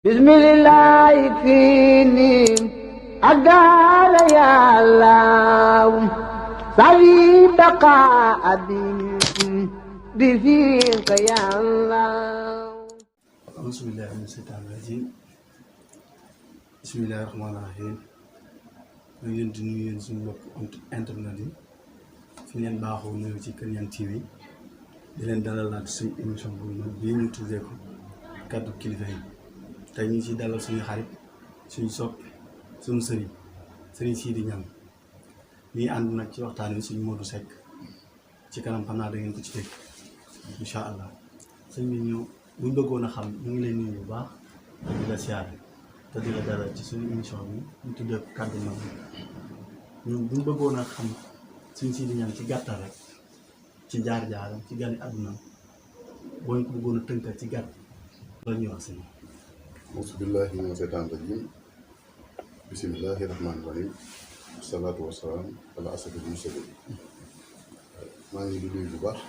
bismillah fini agara ya Allah sawi baqa abin bifika ya Allah. Bismillah mina seytaani rajiim. Bismillahi rahmaani rahiim. ñu ngi leen di nuyu yéen suñu mbokk internet yi fi ngeen baaxoo nuyu ci Kër Niang TV di leen dalalaat suñu émission bu mag bii ñu tuddee ko kaddu kilifa yi tey ñu ngi ciy dalal suñu xarit suñu soppi suñu sëriñ Sidi Niang ñuy ànd nag ci waxtaan wi suñu Modou Seck ci kanam xam naa da ngeen ko ci dégg incha allah sëñ bi ñu buñ bëggoon a xam ñu ngi lay nuyu bu baax di la siyaare te di la dalal ci suñu émission bi ñu tuddee ko kaddu mag ñun buñ bëggoon a xam suñu Sidi Niang ci gàttal rek ci jaar-jaaram ci gani àdduna boo ñu ko bëggoon a tënkal ci gàtt la ñuy wax sëñ bi. auzu billaahi mina seytaani rajiim bismillaahi rahmaani rahiim salaatu wa salaam ala asrafil mursaliin maa ngi di nuyu bu baax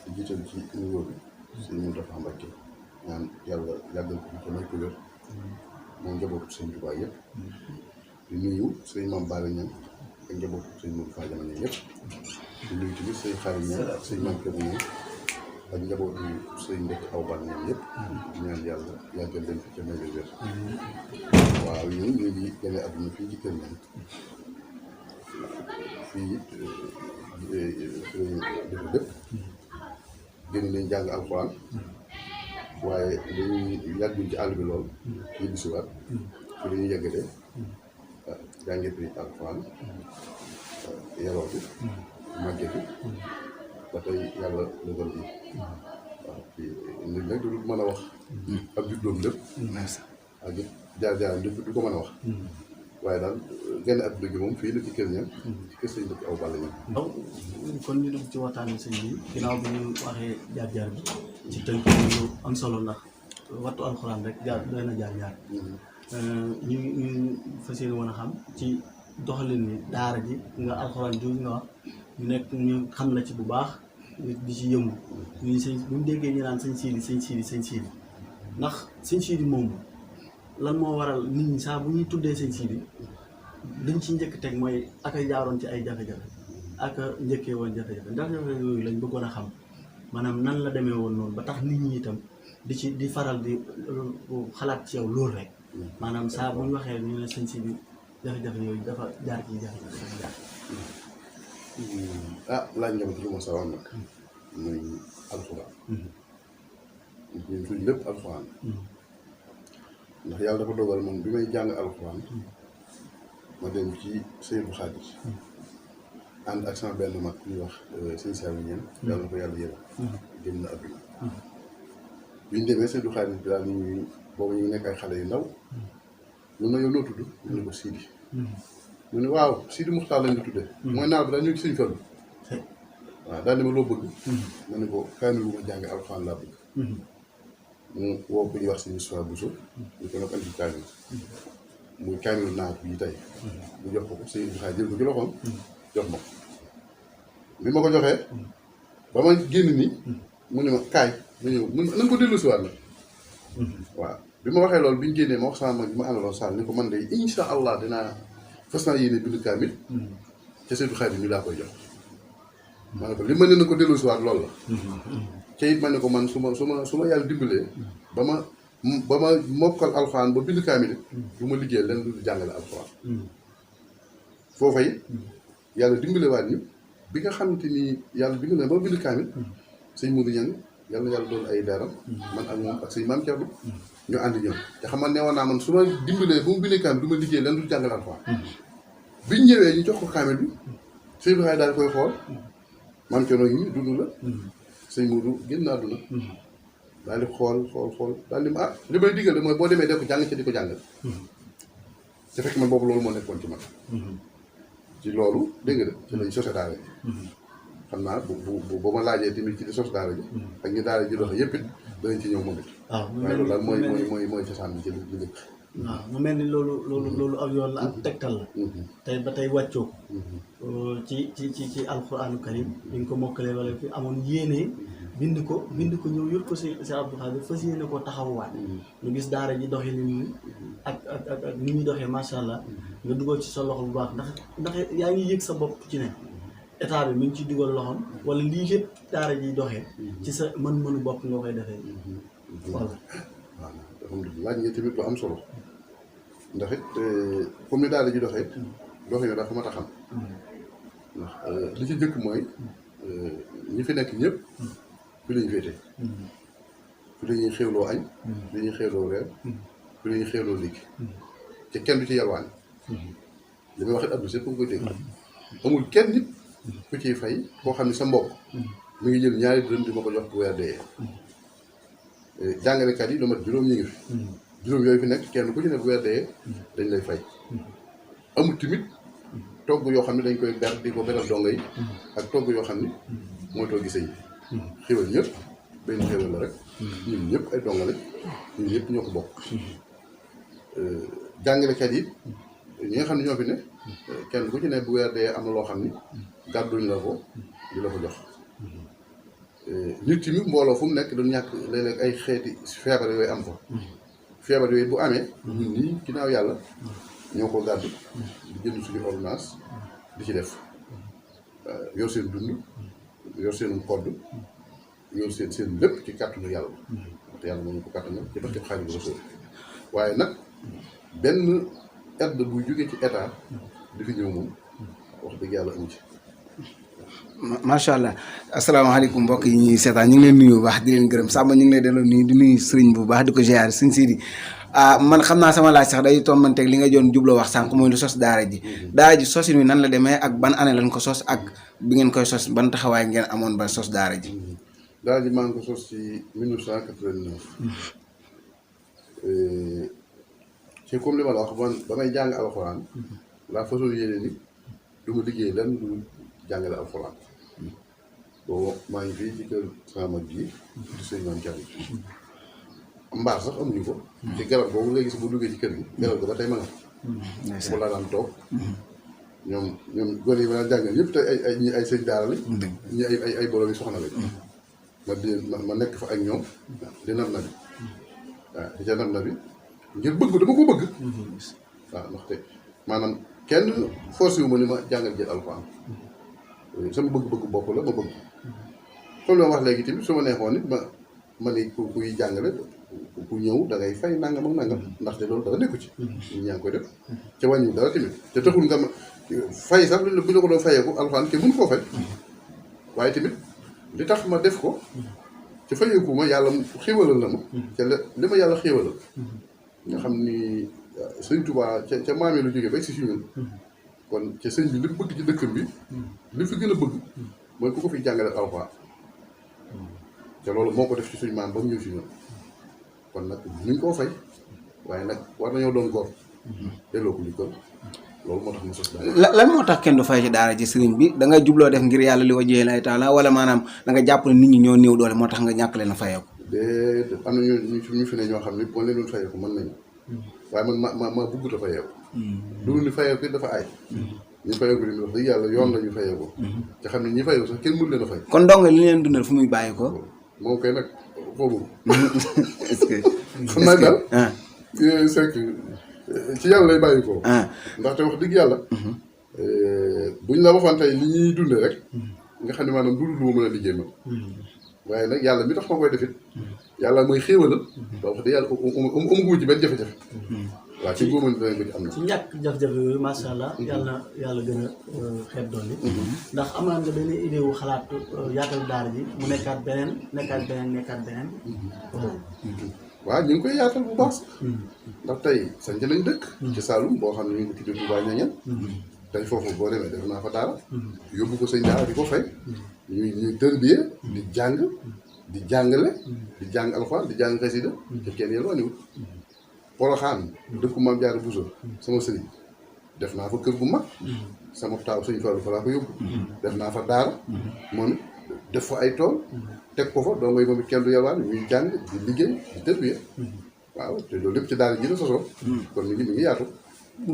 di jiital ci nuyoo bi sëñ Mountakha Mbacké ñaan yàlla yàggal ko te may ko wér moom njabootu sëñ Tuubaa yëpp di nuyu sëñ Mame Balla Niang ak njabootu sëñ Modou Fadiama Niang yëpp di nuyu tamit sëñ Xarit Niang ak sëñ Mame Kébé Niang ak njabootu sëñ Ndekk Awa Balla Niang yëpp di ñaan yàlla yàggal leen fi te may leen wér. waaw ñun ñu ngi gane àdduna fii ci Kër Niang fii fi lañu def lépp génn nañ jàng alxuraan waaye dañuy yàgguñ ci àll bi lool ñu bisiwaat fi la ñuy yeggatee jàngee fi alxuraan yaroo fi màggee fi ba tey yàlla dogal bi waaw fii nit nag du mën a wax ak juddoom lépp ak it jaar-jaaram lépp du ko mën a wax waaye daal genn àdduna gi moom fii la ci Kër Niang ci kër sëñ Ndekk Awa Balla Niang. waaw kon ñu dugg ci waxtaan bi sëñ bi ginnaaw bi ñu waxee jaar-jaar bi ci tënk lu am solo ndax wattu alxuraan rek doy na jaar-jaar ñu fas yéene woon a xam ci doxalin ni daara ji nga alxuraan jooju nga wax ñu nekk ñu xam la ci bu baax di ci yëngu ñu sëñ bu ñu déggee ñu naan sëñ Sidi ndax sëñ Sidi moom lan moo waral nit ñi saa bu ñuy tuddee sëñ Sidi liñ ci njëkk teg mooy ak a jaaroon ci ay jafe-jafe ak a njëkkee woon jafe-jafe ndax jafe-jafe yooyu lañ bëggoon a xam maanaam nan la demee woon noonu ba tax nit ñi itam di faral di xalaat ci yow loolu rek maanaam saa bu ñu waxee ñu ne sëñ Sidi jafe-jafe yooyu dafa jaar ci jafe-jafe dafa jaar. laaj nga ma ci lu ma sawoon nag muy alxuraan ñun suñ lépp alxuraan ndax yàlla dafa dogal man bi may jàng alxuraan ma dem ci sëñ bu Xaadir ànd ak sama benn mag ñuy wax sëñ Saliou Niang yàlla na ko yàlla yëral génn na àdduna bi ñu demee sëñ bu Xaadir bi daal ni ñuy boobu ñu nekk ay xale yu ndaw mun na yow noo tudd ñu ne ko Sidi mu ne waaw Sidi Muxtaar lañ ko tuddee mooy naar bi daal ñu ngi sëñ Fallu waaw daal ni ma loo bëgg ma ne ko kaamil bu ma jàng alxuraan laa bëgg mu woo ko ñuy wax si Moussa Bousso ñu ko nag andi kaamil muy kaamilu naar bii tey mu jox ko ko sëñ bi jël ko ci loxoom jox ma ko bi ma ko joxee ba ma génn nii mu ne ma kaay ma ñëw mun nañ ko dellu si waat la waaw bi ma waxee loolu bi ñu génnee ma wax sama mag bi ma àndaloon Sall ni ko man de insha allah dinaa fas naa yéene bind kaamil ca sëñ bi ñu laa koy jox ma ne ko li ma ne na ko dellu si waat loolu la ca it ma ne ko man su ma yàlla dimbalee ba ma mokkal alxuraan ba bind kaamil du ma liggéey leen lu jàngale alxuraan foofa it yàlla dimbale waat ñu bi nga xamante ni yàlla dimbale ba bind kaamil sëñ Modou Niang yàlla doon ay daaram man ak moom ak sëñ Maam Thierno ñu ànd ñëw te xam nga neewoon naa man su ma dimbalee ba mu bindee kaamil du ma liggéey leen lu jàngale alxuraan biñ ñëwee ñu jox ko kaamil bi sëñ bi daal di koy xool Maam Thierno yi dund la sëñ Modou génn na àdduna daal di xool daal di ma li may digal mooy boo demee def ko jàng ca di ko jàngal te fekk man boobu loolu moo nekkoon ci man ci loolu dégg nga de ci lañ sose daara ji xam naa bu ma laajee tamit ci di sos daara ji ak ñi daara ji doxe yëpp it danañ ci ñëw moom it waaye loolu daal mooy cosaan bi ci li dëkk waaw mu mel ni loolu aw yoon la ak tegtal la tey ba tey wàccoo ci alxuraanu karim bi nga ko mokkalee wala fi amoon yéene bind ko ñëw yót ko si Abdou Khadre fas yéene ko taxawwaat ñu gis daara ji doxee ni ak ni ñuy doxee macha allah nga dugal ci sa loxo bu baax ndax yaa ngi yëg sa bopp ci ne état bi mi ngi ciy dugal loxoom wala lii lépp daara ji doxee ci sa mën-mënu bopp nga koy defee voilà. waaw alhamdulilah laaj nga tamit lu am solo ndax it comme ni daara ji doxee doxee dafa mat a xam ndax li ci jëkk mooy ñi fi nekk ñëpp fi la ñu féete fi la ñuy xéwloo añ fi la ñuy xéwloo reer fi la ñuy xéwloo ligg te kenn du ci yalwaan li may wax it Abdou Seck nga koy dégg amul kenn nit ku ciy fay koo xam ne sa mbokk mi ngi jël ñaari dërëm di ma ko jox bu weer dee jàngalekat yi lu mat juróom ñi ngi fi juróom yooyu fi nekk kenn ku ci ne bu weer dee dañ lay fay amul tamit togg yoo xam ne dañ koy ber di ko beral dongo yi ak togg yoo xam ne mooy toggi sëñ bi xéwal ñëpp benn xéwal la rek ñun ñëpp ay dongo lañ ñun ñëpp ñoo ko bokk jàngalekat yi ñi nga xam ne ñoo fi ne kenn ku ci ne bu weer dee am na loo xam ni gàdduñ la ko di la ko jox nit tamit mbooloo fu mu nekk du ñàkk léeg-léeg ay xeeti feebar yooyu am ko feebar yooyu bu amee ñun nii ginnaaw yàlla ñoo ko gàddu di jënd suñu ordonnance di ci def yor seen dund yor seen kodd yor seen lépp ci kàttanu yàlla te yàlla moo ñu ko kàttanal ci barke Xaadimu Rasuul waaye nag benn aide buy jógee ci état di fi ñëw moom wax dëgg yàlla amu ci. macha allah asalaamaaleykum mbokk yi ñuy seetaan ñu ngi leen nuyu bu baax di leen gërëm Samba ñu ngi lay delloo nuyu di nuyu sëriñ bu baax di ko ziar sëñ Sidi man xam naa sama laaj sax day tombanteeg li nga doon jubloo wax sànq mooy lu sos daara ji sosin wi nan la demee ak ban année lañ ko sos ak bi ngeen koy sos ban taxawaay ngeen amoon ba sos daara ji. daara ji maa ngi ko sos ci 1989 ci comme li ma la wax man ba may jàng alxuraan la façon yéene ni du ma liggéey lenn du jàngale alxuraan boobu maa ngi fii ci kër sama mag ji di sëñ Maam Thierno mbaar sax amuñu ko ci garab boobu léegi si bu duggee ci kër gi garab ga ba tey ma nga fa laa daan toog ñoom gone yi ma daan jàngal yëpp tey ñi ay sëñ daara lañ ñi ay borom yi soxna lañ ma nekk fa ak ñoom di nab na bi waaw di ca nab na bi ngir bëgg dama ko bëgg waaw ndaxte maanaam kenn forcé wu ma ni ma jàngal jël alxuraan sama bëgg-bëgg bopp la ma bëgg comme la wax léegi tamit su ma neexoon nit ma ni kuy jàngale ku ñëw da ngay fay nangam ak nangam ndaxte loolu dara nekku ci ñu ñaa ngi koy def ca wàññiwul dara tamit te taxul nga ma fay sax bu ñu ko doon fayeeku alxuraan te mun koo fay waaye tamit li tax ma def ko ci fayeeku ma yàlla xéwalal na ma ca li ma yàlla xéwalal nga xam ni sëñ Tuubaa ca maamee lu jógee ba si ñun kon ca sëñ bi li mu bëgg ci dëkkam bi li fi gën a bëgg mooy ku ko fi jàngale alxuraan te loolu moo ko def ci suñu maam ba mu ñëw si ñun kon nag nuñ koo fay waaye nag war nañoo doon góor delloo ko njukkal loolu moo tax mu sos daara. lan moo tax kenn du fay ci daara ji sëriñ bi da nga jubloo def ngir yàlla li wajjee lay taala wala maanaam da nga jàpp ne nit ñi ñoo néew doole moo tax nga ñàkk leen a fayeeku. déedéet am na ñu fi ne ñoo xam ne boo leen doon fayeeku mën nañu waaye man ma bëggut a fayeeku. loolu ni fayeeku it dafa aay. ñu fayeeku li wax dëgg yàlla yoon la ñu fayeeku. te xam ne ñi fayeeku sax kenn mënu leen a fay. kon ndongo li leen dundal fu muy bàyyi ko. moom kay nag foofu. est-ce que xam naa daal. c'est que ci yàlla lay bàyyi ko. ndaxte wax dëgg yàlla. buñ la waxoon tey li ñuy dundee rek. nga xam ne maanaam du lu ma mën a liggéey ma. waaye nag yàlla mi tax ma koy defit yàlla mooy xéewalal. ba wax dëgg yàlla amu ci benn jafe-jafe. waaw ci góob danañ ko ci am na. ci ñàkk jafe-jafe yooyu macha allah. yàlla gën a xeeb doon ndax amaan nga benn idée wu xalaat yaatal daara ji mu nekkaat beneen. waaw ñu ngi koy yaatal bu baax. ndax tey sanc nañ dëkk. ci Saloum boo xam ne ñu ngi ko tuddee Touba Niagnène. tey foofu boo demee def naa fa daara. yóbbu ko sëñ daara di ko fay. ñuy tërbiyee di jàng di jàngale. di jàng alxuraan di jàng xasida te kenn yelwaaniwul. Poroxaan dëkku Maam Jaara Buso sama sëriñ def naa fa kër bu mag. sama taaw sëñ Fallu fa laa ko yóbbu. def naa fa daara. moom it def fa ay tool. teg ko fa doo ngay moom it kenn du yelwaan ñuy jàng di liggéey di tërbiye waaw te loolu lépp ci daara ji la sosoo kon mi ngi yaatu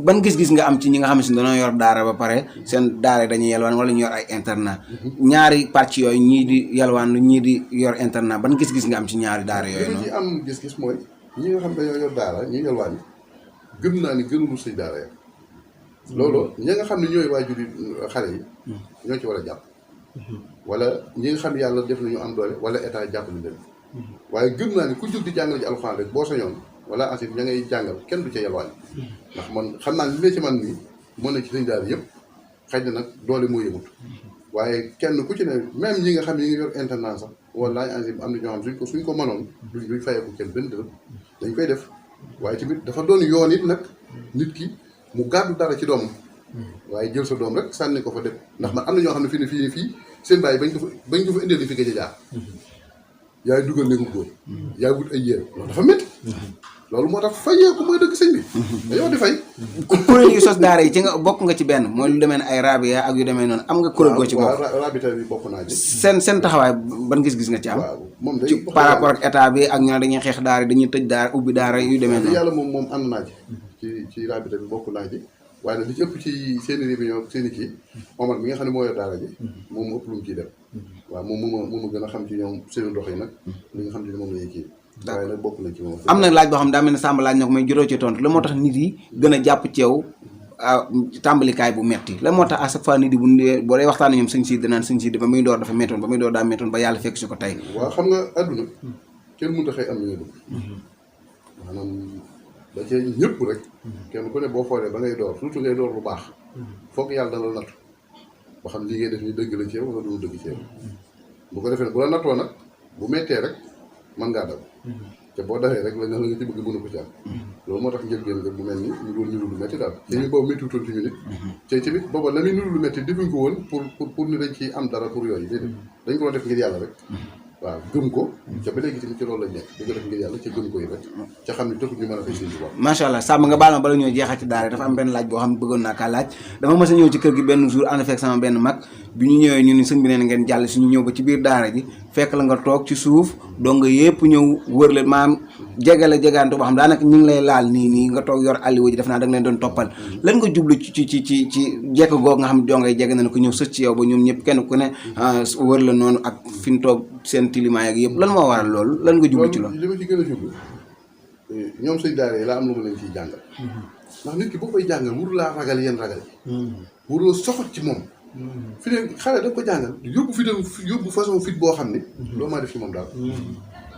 ban gis-gis nga am ci ñi nga xam ne dañoo yor daara ba pare seen daara dañuy yalwaan wala ñu yor ay internat ñaari pàcc yooyu ñii di yalwaan ñii di yor internat ban gis-gis nga am ci ñaari daara yooyu li ma ci am gis-gis mooy ñi nga xam dañoo yor daara ñi yalwaan gëm naa ni gënulu say daara ya loolu ñi nga xam ne ñooy waajuri xale yi ñoo ci war a jàpp wala ñi nga xam ne yàlla def nañu am doole wala état jàppale leen waaye gëm naa ni ku jóg di jàngale ci alxuraan rek boo sañoon wala ensuite ña ngay jàngal kenn du ca yalwaan ndax man xam naa li ne ci man nii mën na ci sëñ daara yëpp xëy na nag doole moo yëmut waaye kenn ku ci ne même ñi nga xam ne ñi ngi yor internat sax wala ensuite am na ñoo xam suñ ko mënoon duñ fayeeku kenn benn dërëm dañ koy def waaye tamit dafa doon yoon it nag nit ki mu gàddu dara ci doomam waaye jël sa doom rek sànni ko fa def ndax man am na ñoo xam ne fii seen bàyyi bañ ko fa indee di fi gëj a jaar yaay dugal néegu góor yaay wut ay yéen loolu dafa métti loolu moo tax fayeeku mooy dëgg sëñ bi dañoo di fay kuréel yu sos daara yi ci nga bokk nga ci benn mooy lu demee ne ay rabia ak yu demee noonu am nga kuréel goo ci bokk rabita bi bokk naa ci seen taxawaay ban gis-gis nga ci am waaw moom day ci par rapport ak état bi ak ñu ne dañuy xeex daara dañuy tëj daara ubbi daara yu demee noonu yàlla moom ànd naa ci rabita bi bokk naa ci waaye nag li ci ëpp ci seeni réunion seeni kii Omar mi nga xam ne moo yor daara ji moom mu ëpp lu mu ciy def waaw moom mu gën a xam ci ñoom seeni dox yi nag li nga xam ci ne moom lañuy kii waaye nag bokk nañ ci moom am na laaj boo xam daa mel ne Samba laaj na ko may juróo ci tontu la moo tax nit yi gën a jàpp ci yow tàmbalikaay bu metti la moo tax à chaque fois nit yi boo dee waxtaan ñoom sëñ si danaan sëñ si ba muy door dafa mettoon ba muy door daa mettoon ba yàlla fekk si ko tey waaw xam nga àdduna kenn mënut a xëy am li nga bëgg maanaam da cee ñëpp rek kenn ku ne boo xoolee ba ngay door surtout ngay door lu baax foog yàlla dana la nattu ba xam li ngay def ni dëgg la ci yow wala du dëgg ci yow bu ko defee ne bu la nattoo nag bu mettee rek mën ngaa daw te boo dawee rek la nga ci bëgg mënu ko ci am loolu moo tax njëlbéen nga bu mel ni ñu doon niru lu métti daal te ñu boobu méttiwutoon ci ñu nit te tamit booba la muy niru lu métti defuñ ko woon pour ni dañ ci am dara pour yooyu déedéet dañ ko doon def ngir yàlla rek waaw gëm ko ca ba léegi tamit ci loolu lañ nekk di ko def ngir yàlla ca gëm ko yi rek ca xam ne taxul ñu mën a fay seen ci bopp macha allah Samba nga baal ma bala ñoo jeexal ci daara dafa am benn laaj boo xam ne bëggoon naa kaa laaj dama mës a ñëw ci kër gi benn jour ànd fekk sama benn mag bi ñu ñëwee ñu ni sëñ bi neen ngeen jàll suñu ñëw ba ci biir daara ji fekk la nga toog ci suuf donc nga yëpp ñëw wër leen maam jegale jegaante boo xam daanaka ñu ngi lay laal nii nga toog yor alliwa ji def naa da nga leen doon toppal lan nga jublu ci jekk googu nga xam ne jongay jege na ko ñëw sëcc ci yow ba ñoom ñëpp kenn ku ne wër la noonu ak fi ñu toog seen tilimaay ak yëpp lan moo waral loolu lan nga jublu ci loolu li ma ci gën a jublu ñoom sëñ daara yi laa am lu ma leen ciy jàngal ndax nit ki boo koy jàngal wuru laa ragal yenn ragal wuru la soxot ci moom fi ne xale da nga ko jàngal yóbbu façon fit boo xam ne loo maa def ci moom daal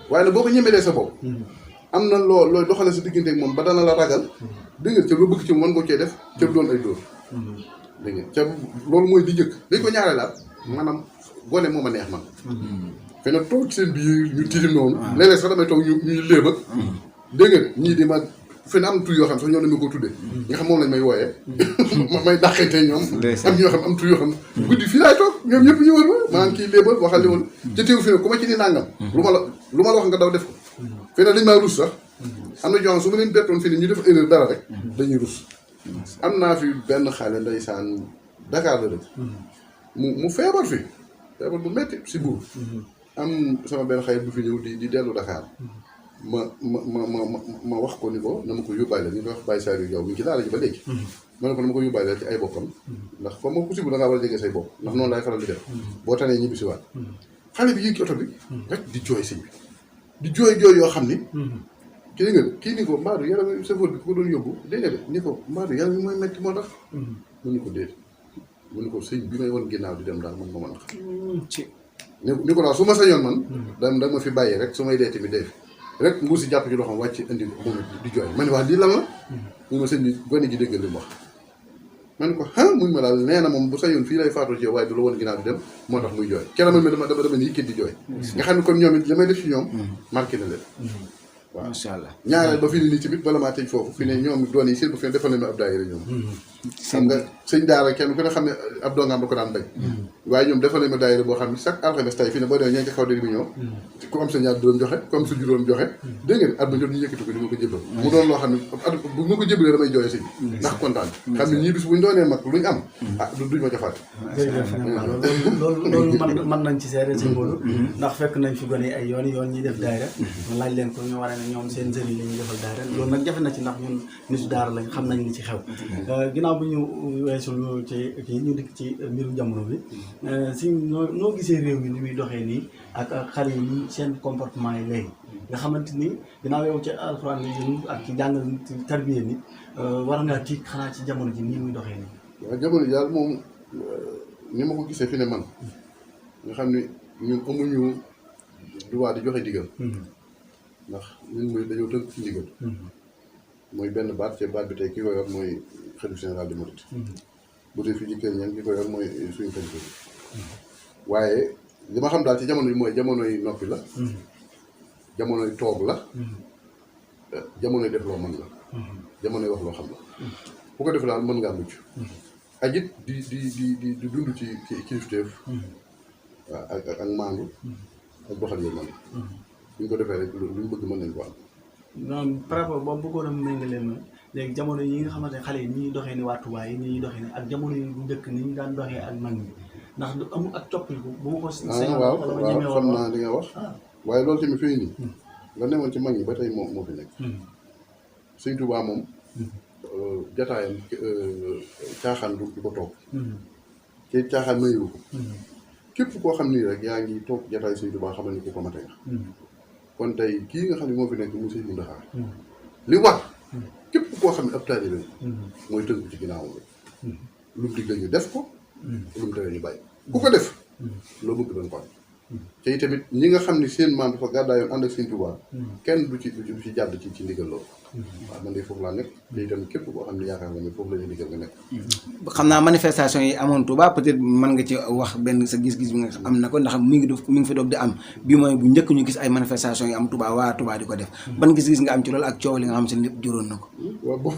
waaye nag boo ko ñemelee sa bopp am na looy doxale sa diggante ak moom ba dana la ragal dégg nga ca loo bëgg ci moom mën nga cee def ca doon ay dóor dégg nga ca loolu mooy di jëkk dañ ko ñaaree laat maanaam gone moo ma neex man fe na toog ci seen biir ñu tilim noonu léeg-léeg sax damay toog ñuy léeba dégg nga ñii di ma fe na am tur yoo xam sax ñoom lañ ma ko tuddee nga xam moom lañ may wooyee may dàqante ñoom am ñoo xam am tur yoo xam guddi fii laay toog ñoom ñëpp ñu wër ma maa ngi kii léebal waxal léebal ca teew fi ne ku ma ci ni nàngam lu ma la wax nga daw def ko fe na dañ maa rus sax am na ñoo xam su ma leen bettoon fi ne ñu def erreur dara rek dañuy rus am naa fi benn xale ndeysaan Dakar la dëkk mu feebar fi feebar bu metti si buur am sama benn xarit bu fi ñëw di dellu Dakar ma wax ko ni ko na ma ko yóbbaale ñu koy wax Baye Saliou Diaw mi ngi ci daara ji ba léegi ma ne ko na ma ko yóbbaale ci ay bokkam ndax comme ma possible da ngaa war a jege say bopp ndax noonu laay faral di def boo tanee ñibbi si waat xale bi yéeg ci oto bi rek di jooy sëñ bi di jooy yoo xam ni kii nga kii ni ko mbaadu yaram chauffeur bi ku ko doon yóbbu déedéet ni ko mbaadu yaram yi mooy metti moo tax mu ni ko déet mu ni ko sëñ bi may wan ginnaaw di dem daal man ma mën a xam ni ko daal su ma sañoon man da ma fi bàyyi rek su may dee tamit dee rek nguur si jàpp ci loxoom wàcc indi ko moom di jooy ma ne waa lii lan la mu ma sëñ bi gone gi déggal li mu wax ma ne ko muñ ma daal nee na moom bu sañoon fii lay faatoo ci yow waaye du la woon ginnaaw di dem moo tax muy jooy kenn man mi dama ni kit di jooy nga xam ne kon ñoom it li may def ci ñoom marqué na leen waaw macha allah ñaareel ba fi ne nii tamit bala maa tëj foofu fi ne ñoom doon yi seen bu fi ne defal nañu ab daayira ñoom xam nga sëñ daara kenn ku ne xam ne ab dongaam da ko daan bañ waaye ñoom defal nañ ma daayira boo xam ne chaque alxames tey fii ne boo demee ñee ci kaw dégg bi ñëw ku am sa ñaar dërëm joxe ku am sa juróom joxe dégg ngeen at ma jot ñu yëkkati ko di ma ko jébal mu doon loo xam ne at bu ma ko jébalee damay jooyee sëñ ndax kontaan xam ne ñii bis buñ doonee mag luñ am duñ ma jofaat loolu mën nañ ci seere sëñ Modou ndax fekk nañ fi gone ay yoon ñuy def daayira ñu laaj leen ko ñu waree ne ñoom seen sëriñ la ñuy defal daayira loolu nag jafe na ci ndax ñun nitu daara lañ xam nañ li ci xew ginnaaw bi ñu weesul ci kii ñu dikk ci mbiru jamono bi si noo gisee réew mi ni muy doxee nii ak xale yi seen comportement yi léegi nga xamante ni ginnaaw yow ci alxuraan nga yëngu ak ci jàngal ci tarbiya ni war ngaa tiit xanaa ci jamono ji nii muy doxee nii waaw jamono daal moom ni ma ko gisee fi ne man nga xam ne ñun amuñu droit di joxe ndigal ndax ñun mooy dañoo tënk ci ndigal mooy benn baat ci baat bi tey ki ko yor mooy xalifa général des mourides bu dee fii ci kër ñan ki ko yor mooy suñu xalifa bi waaye li ma xam daal ci jamono yi mooy jamonoy noppi la jamonoy toog la jamonoy def loo mën la jamonoy wax loo xam la bu ko defee daal mën ngaa mucc ak it di dund ci kilifteef waaw ak maandu ak doxal yooyu man bu ñu ko defee rek lu ñu bëgg mën nañ ko am non par rapport boobu bëggoon a méngale ma léegi jamono yi nga xamante ne xale yi ñuy doxee ni wàttuwaay yi ñuy doxee ni ak jamono yi bu njëkk ni ñu daan doxee ak mag ñi ndax du amul ak coppiku bu ma ko waaw xam naa li nga wax waaye loolu tamit fii nii nga newoon ci mag ñi ba tey moo fi nekk Sëñ Tuubaa moom jataayam caaxaan du ko toog ci caaxaan mayu ko képp koo xam nii rek yaa ngi toog jataay Sëñ Tuubaa xam ne ku ko mate nga kon tey kii nga xam ne moo fi nekk mu Sëñ Muntaxaa li war képp koo xam ne ab taalibe mooy tënku ci ginnaawam rek lu mu digle ñu def ko lu mu tere ñu bàyyi ku ko def loo bëgg doon ko am te tamit ñi nga xam ne seen maam dafa gàddaayoon ànd ak Sëñ Tuubaa kenn du ci jàdd ci ndigal loolu waaw man de foofu laa nekk te itam képp koo xam ne yaakaar nga ne foofu la ñu ndigal nga nekk xam naa manifestation yi amoon Touba peut-être mën nga ci wax benn sa gis-gis bi nga am na ko ndax mi ngi fi doog di am bi mooy bu njëkk ñu gis ay manifestation yi am Touba waa Touba di ko def ban gis-gis nga am ci loolu ak coow li nga xam seen lépp juróon na ko waaw boo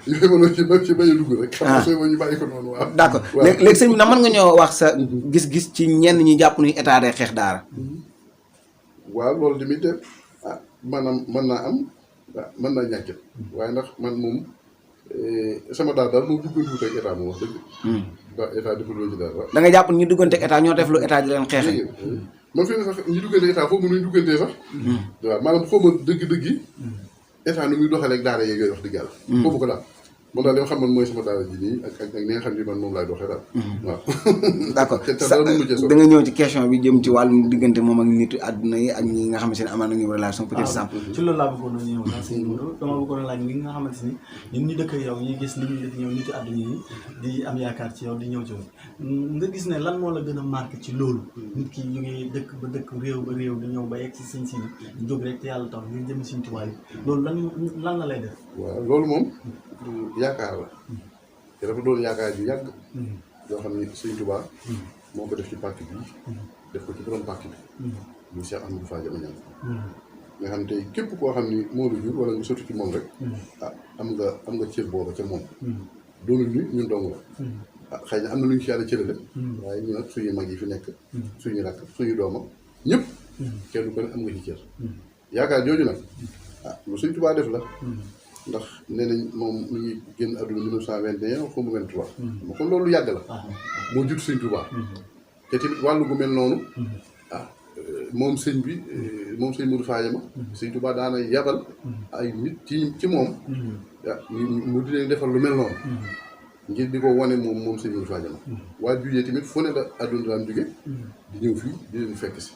yooyu mënoo ci bañ a dugg rek xam nga sooy ñu bàyyi ko noonu waaw d'accord léegi sëñ bi nag mën nga ñoo wax sa gis-gis ci ñenn ñi jàpp ni état day xeex daara waaw loolu tamit maanaam mën naa am waaw mën naa ñàkk waaye ndax man moom sama daal moom duggantuwut ak état moom wax dëgg ndax état deful ci dara da nga jàpp ñu duggante ak état ñoo def lu état di leen xeexee man fi ne sax ñu duggante état foofu mënuñ duggantee sax waaw maanaam xaw ma dëgg-dëgg yi état nu muy doxalee ak daara yeeg yooyu wax dëgg yàlla foofu ko daal moom daal li nga xam man mooy sama daara ji nii ak ni nga xam ni man moom laay doxee daal waaw d'accord da nga ñëw ci question bi jëm ci wàllum diggante moom ak nitu àdduna yi ak ñi nga xamante ne amaan nañu relation peut-être simple ci loolu laa bëggoon a ñëw sax sëñ Modou dama bëggoon a laaj ñi nga xamante ni ñun ñu dëkk yow ñuy gis ni ñu def ñëw nitu àdduna yi di am yaakaar ci yow di ñëw ci yow nga gis ne lan moo la gën a marqué ci loolu nit ki jógee dëkk ba dëkk réew ba réew di ñëw ba yegg si sëñ si bi jóg rek te yàlla tax ñu jëm Sëñ Tuubaa yi loolu lan la lay def waaw loolu moom yaakaar la te dafa doon yaakaar yu yàgg yoo xam ne Sëñ Tuubaa moo ko def ci pàcc bi def ko ci borom pàcc bi muy Cheikh Ahmadou Fadiama Niang nga xam tey képp koo xam ni moo la jur wala nga sotti ci moom rek am nga cër booba ca moom doonul ni ñun dong la xëy na am na lu ñu ci yàlla cërale waaye ñu nag suñu mag yi fi nekk suñu rakk suñu doomam ñëpp kenn ko ne am nga ci cër yaakaar jooju nag lu Sëñ Tuubaa def la ndax nee nañ moom mu ngi génn àdduna 1921 xaw ma 23 ma kon loolu yàgg la moo jut Sëñ Tuubaa te tamit wàllu gu mel noonu moom sëñ bi moom sëñ Modou Fadiama Sëñ Tuubaa daana yabal ay nit ci moom mu di leen defal lu mel noonu ngir di ko wane moom sëñ Modou Fadiama waaye jugee tamit fu ne la àdduna daan jóge di ñëw fii di leen fekk si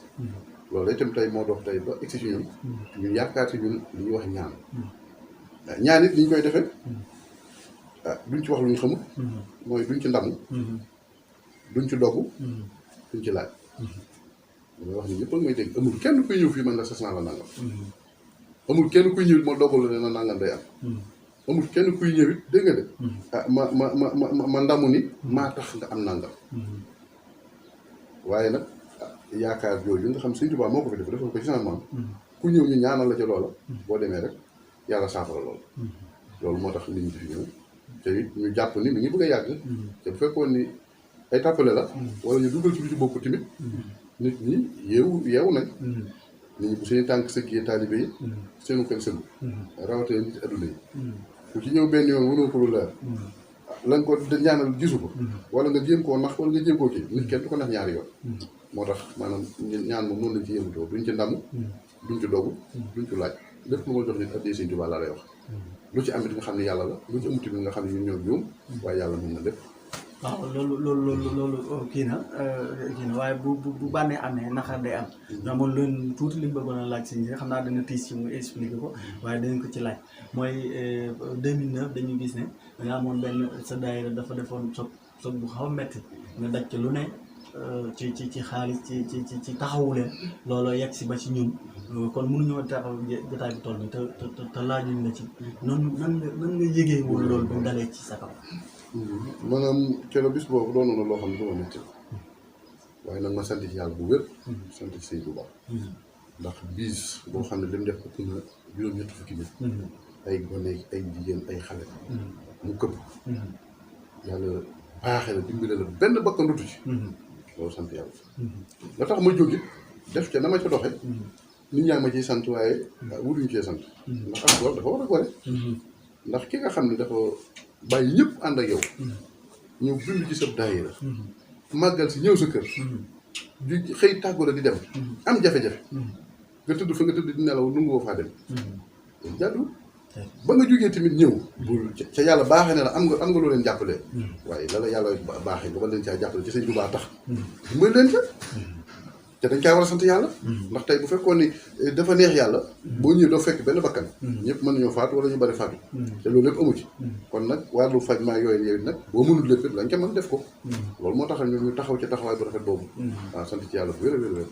loolu itam tey moo dox tey ba egsi si ñun ñu yaakaar si ñun li ñuy wax ñaan ñaan it li ñu koy defee duñ ci wax lu ñu xamul mooy duñ ci ndamu duñ ci dogu duñ ci laaj damay wax ni ñëpp ak may dégg amul kenn kuy ñëw fii man la sas naa la nangam amul kenn kuy ñëw it ma dogal la ne na nangam day am amul kenn kuy ñëw it dégg nga de ma ndamu ni maa tax nga am nangam waaye nag yaakaar jooju nga xam Sëñ Tuubaa moo ko fi def defal ko ci sama maam ku ñëw ñu ñaanal la ca loola boo demee rek yàlla saafara loolu moo tax nit ñi di fi ñëw te it ñu jàpp ni mi ngi bëgg a yàgg te bu fekkoon ni ay tàppale la wala ñu dugal ci lu ci bokk tamit nit ñi yeewu nañ nit ñi bu seen tànk sëggee taalibe yi seenu kër sëgg rawatina nit adduna yi ku ci ñëw benn yoon mënoo ko lu leer la nga ko ñaanal gisu ko wala nga jéem koo nax wala nga jéem koo kii nit kenn du ko nax ñaari yoon moo tax maanaam ñaan moom noonu lañ ci yëngutoo duñ ci ndamu duñ ci dogu duñ ci laaj lépp lu ma jox nit addee Sëñ Tuubaa laa lay wax lu ci amit nga xam ne yàlla la lu ci amuti nga xam ne ñun ñoo juum waaye yàlla mën na lépp waaw loolu kii na waaye bu bànnee amee naxar day am ñoo moom loolu tuuti li ñu bëggoon a laaj si xam naa dana tiis ci mu expliqué ko waaye danañ ko ci laaj mooy 2009 dañu gis ne danga amoon benn sa daayira dafa defoon soog bu xaw a metti nga daj ci lu ne ci xaalis ci taxawu leen looloo yegg si ba ci ñun kon mënuñoo taxaw jotaay bi toll nii te laajuñ la ci noonu nan nga yëgee woon loolu bu dalee ci sa kaw maanaam keroog bis boobu doon na loo xam ne dama métti waaye nag ma sant ci yàlla bu wér sant ci Sëñ Tuubaa ndax bis boo xam ne li mu def ëpp na juróom-ñetti fukki nit ay gone ay jigéen ay xale mu këpp yàlla baaxee la dimbale la benn bakkan rutu ci loolu sant yàlla la tax ma jóg it def ca na ma ca doxe nit ñaa ma ciy sant waaye wutuñu cee sant ndax am góor dafa war a gore ndax ki nga xam ne dafa bàyyi ñëpp ànd ak yow ñëw bind ci sa daayira màggal si ñëw sa kër ju xëy tàggu la di dem am jafe-jafe nga tëdd fa nga tëdd di nelaw nungu woo faa dem jàddu ba nga jógee tamit ñëw bu ca yàlla baaxee ne la am nga loo leen jàppalee waaye la yàlla baaxee nga war leen caa jàppale ci Sëñ Tuubaa tax mooy leen ca te dañ koy war a sant yàlla ndax tey bu fekkoon ni dafa neex yàlla boo ñëwee doo fekk benn bakkan ñëpp mën nañoo faatu wala ñu bari faatu te loolu lépp amu ci kon nag wàllu faj maa yooyu yow nag boo mënul lépp lañ ca mën def ko loolu moo tax ñu taxaw ci taxawaay bu rafet boobu waaw sant ci yàlla bu wér a wér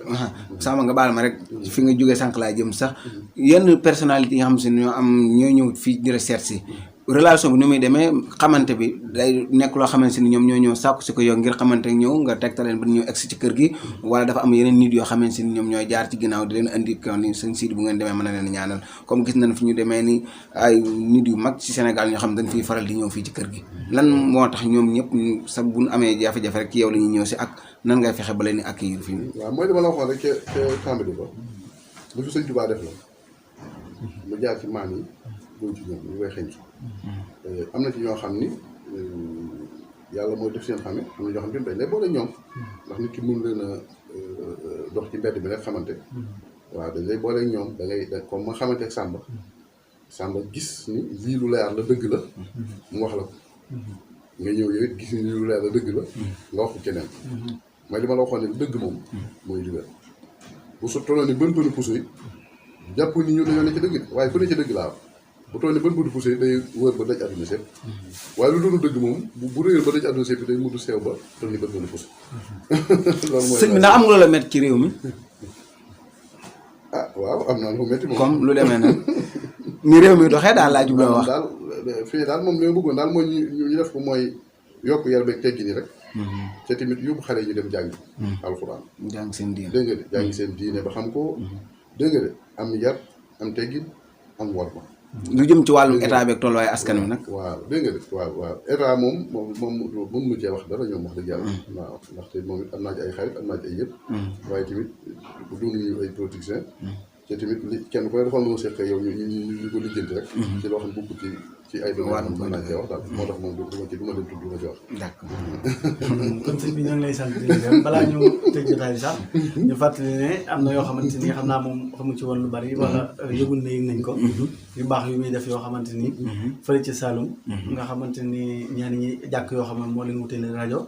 Samba nga baal ma rek fi nga jógee sànq laa jëm sax yenn personnalité yi nga xam si ñoo ñëw fii di la seet si relation bi ni muy demee xamante bi day nekk loo xamante ni ñoom ñoo ñëw sàkku si ko yow ngir xamante ñëw nga tegtal leen ba ñëw egsi ci kër gi wala dafa am yeneen nit yoo xamante ni ñoom ñooy jaar ci ginnaaw di leen indi ko ni Sëñ Sidi bu ngeen demee mën na leen ñaanal comme gis nañ fi ñu demee ni ay nit yu mag ci Sénégal ñoo xam dañ fiy faral di ñëw fii ci kër gi lan moo tax ñoom ñëpp sax buñ amee jafe-jafe rek ci yow la ñuy ñëw si ak nan ngay fexe ba leen ni accueillir fii waaw mooy dama la waxoon rek ca tàmbali ba lu fi Sëñ Tuubaa def la mu jaar ci maam yi ñëw ci ñoom ñu koy xëñ am na ci ñoo xam ni yàlla mooy def seen xame am na ñoo xam ne dañ lay boole ñoom ndax nit ki mun leen a dox ci mbedd bi rek xamante waaw dañ lay boole ñoom da ngay comme ma xamante ak Samba gis ni lii lu leer la dëgg la mu wax la ko nga ñëw yow it gis ni lii lu leer la dëgg la nga wax ko keneen mooy li ma la waxoon ne dëgg moom mooy li wér bu so tolloon ni bën bënu puso yi jàpp ni ñu dañoo ne ci dëgg waaye ku ne ci dëgg laa bu toll nii bën bënu puso yi day wër ba daj àdduna sépp waaye lu doonu dëgg moom bu réer ba daj àdduna sépp day mutu seew ba toll ni bën bënu puso loolu mooy sëñ bi ndax am nga loola métti ci réew mi ah waaw am naa lu métti moom comme lu demee nag ni réew mi doxee daal laa jubloo wax daal fii daal moom li ma bëggoon daal mooy ñu def ko mooy yokk yar beeg teggi nii rek te tamit yóbbu xale yi ñu dem jàngi alxuraan jàng seen diine dégg nga de jàngi seen diine ba xam ko dégg nga de am yar am teggin am worma lu jëm ci wàllum état beeg tolluwaay askan wi nag waaw dégg nga de waaw état moom mën mu cee wax dara ñoom wax dëgg yàlla waaw ndaxte moom it am naa ci ay xarit am naa ci ay yëpp waaye tamit bu doonuñu ay politiciens te tamit kenn ku ne dafa mën a seq yow ñu ko lijjanti rek ci loo xam bokk ci ay domaine mën naa cee wax daal moo tax moom du ma leen tudd du ma ci wax d'accord kon sëñ bi ñoo ngi lay sant di leen balaa ñu tëj jotaay bi sax ñu fàttali ne am na yoo xamante ni xam naa moom xamu ci woon lu bari wala yëgul na yëg nañ ko yu baax yu muy def yoo xamante ni fële ci Saloum nga xamante ni ñenn ñi jàkk yoo xam ne moo leen wutale rajo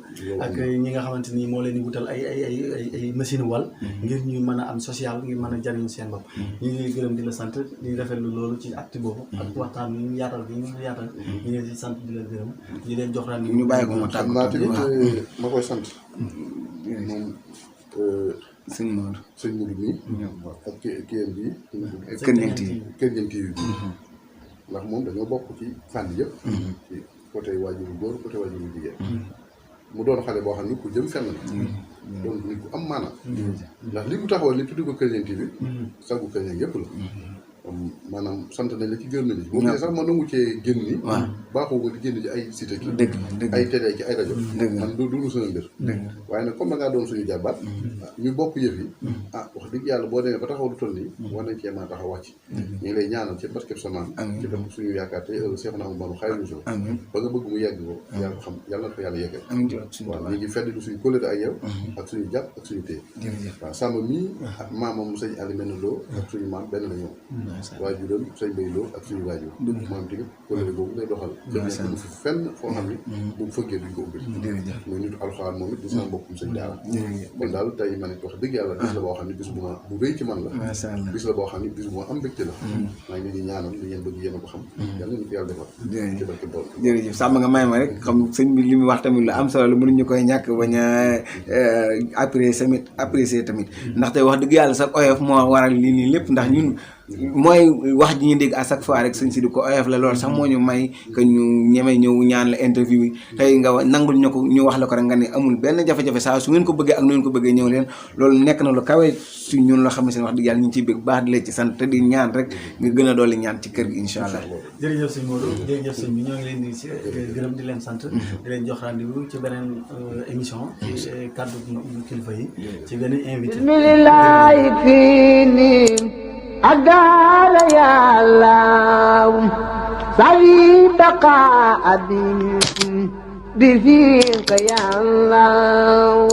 ak ñi nga xamante ni moo leen di wutal ay machine wal ngir ñu mën a am social ngir mën a jariñ seen bopp ñu ngi gërëm di la sant di rafetlu loolu ci acte boobu ak waxtaan bi ñu yaatal bi ñu yaatal ñu ngi leen di sant di la gërëm di leen jox ran ñu bàyyi ko mu tàgg naa tamit ma koy sant moom sëñ Mor sëñ Modou bi ak kiyam bi Kër Ñang TV Kër Ñang TV bi ndax moom dañoo bokk ci fànn yëpp ci côté waajuru góor côté waajuru jigéen mu doon xale boo xam ne ku jëm fenn la doon nit ku am maanaam ndax li mu taxawal ni tuddi ko Kër Ñang TV sagu Kër Ñang yëpp la maanaam sant nañ la ci gërëm nañ la ci. boo gisee sax ma nangu cee génn ni. waaw baaxoo ko di génn ci ay cité ki dëgg dëgg ay télé ci ay rajo. dëgg man du sama mbir. waaye nag comme da ngaa doon suñu jàmbaat. ñu bokk yëf yi. wax dëgg yàlla boo demee ba taxaw lu toll nii. war nañ cee mën a taxaw wàcc. ñu ngi lay ñaanal ci barkeb sa maam. ci def suñu yaakaar tey Cheikh Ahmadou Bamba Khadimu Rasul. ba nga bëgg mu yegg ko. yàlla xam yàlla na ko yàlla yeggal. waaw ñu ngi fedd du suñu kóllëre ak yow. ak suñu jàpp ak suñu téye. waaw sàmm mii ak maamam sëñ Ali Mene Lo ak suñu maam benn la ñëw. waajuram sëñ Bay Lo ak suñu waajur. maam tamit kóllëre boobu lay doxal. jëm fi fenn foo xam ni bu fëggee duñ ko ubbi. muy nitu alxuraan moom it di sama mbokkum sëñ daara. kon daal tey man it wax dëgg yàlla bis la boo xam ne bis bu rëy ci man la. bis la boo xam ne bis bu ma am mbégte la. maa ngi leen di ñaanal li ngeen bëgg yéen a ko xam. yàlla nañu ko yàlla defal. jërëjëf sàmm nga may ma rek xam sëñ bi li mu wax tamit lu am solo la mënuñu koy ñàkk bañ a apprécier tamit ndaxte wax dëgg yàlla sax oyof moo waral lii nii lépp ndax ñun mooy wax ji ñu dégg à chaque fois rek sëñ si di ko oyof la loolu sax moo ñu may que ñu ñeme ñëw ñaan la interview yi tey nga nangul ñu ko ñu wax la ko rek nga ne amul benn jafe-jafe saa su ngeen ko bëggee ak nu ngeen ko bëggee ñëw leen loolu nekk na lu kawe su ñun loo xam ne seen wax dëgg yàlla ñu ngi ciy bëgg baax di leen ci sant te di ñaan rek nga gën a dolli ñaan ci kër gi incha allah. jërëjëf sëñ Modou jërëjëf sëñ bi ñoo ngi leen di gërëm di leen sant di leen jox rendez-vous ci beneen émission ci kàddu kilifa yi ci beneen invité أدار يا الله سعيد قاعد بفيك يا الله